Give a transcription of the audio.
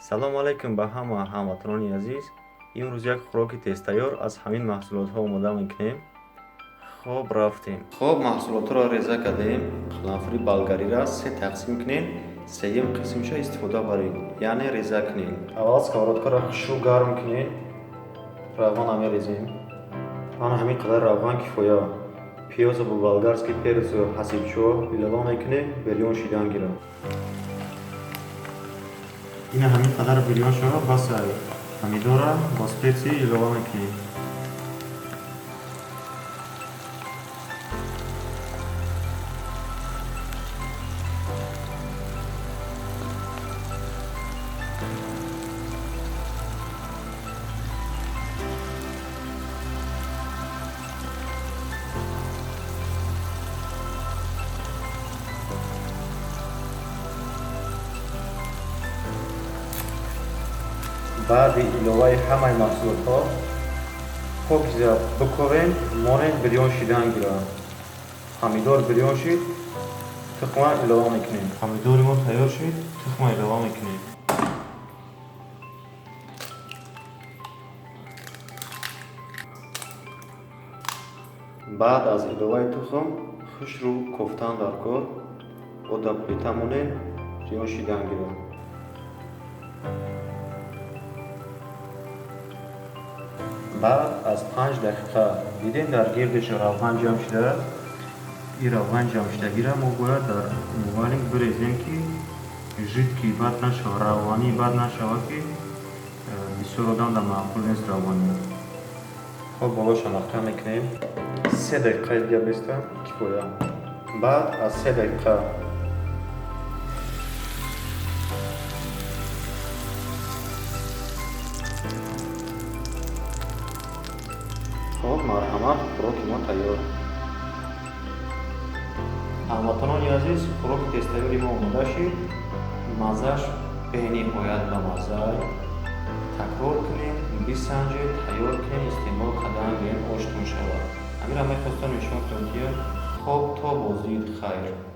Салому алайкум ба ҳама ҳамватанони азиз. Имрӯз як хӯроки тезтайёр аз ҳамин маҳсулотҳо омода мекунем. Хоб, рафтем. Хоб, маҳсулотҳоро реза кардем. Қаламфури болгариро се тақсим кунем, сеюм қисмша истифода баред, яъне реза кунем. Аввал сковородкаро хушрӯ гарм кунем, равғана мерезем. Ана ҳамин қадар равған кифоя. Пиёзо бо болгарский перецу ҳасибчо илова мекунем, бирён шидан гирад. Ина ҳамин қадар бирён шава, басай. Помидора бо специи илова мекунем. Баъди иловаи ҳамаи маҳсулотҳо покиза биковем, монем бирён шидан гирад. Помидор бирён шид, тухма илова мекунем. Помидори мо тайёр шид, тухма илова мекунем. Баъд аз иловаи тухм хушрӯ кофтан дар кор, бо дар плита монем, бирён шидан гирад. Баъд аз 5 дақиқа дидем, дар гирдиш равған ҷамъ шудааст. Ин равған ҷамъшудагиро мо бояд дар умывальник бирезем, ки жидкий бад нашавад, равғанӣ бад нашавад, ки бисёр одам дар маъқул нест равғанӣ. Хоб, болоша маҳкам мекунем, 3 дақиқаи дига беста кифоя. Баъд аз 3 дақиқа хоб, марҳамат, хӯроки мо тайёр. Ҳамватанони азиз, хӯроки тезтайёри мо омода шид. Маззааш бениҳоят бамазза. Такрор кунем, бисанҷед, тайёр кунем, истеъмол кардан гирем, оштон шавад. Ҳаминро мехостам нишон кунам, ки хоб, то боздид, хайр.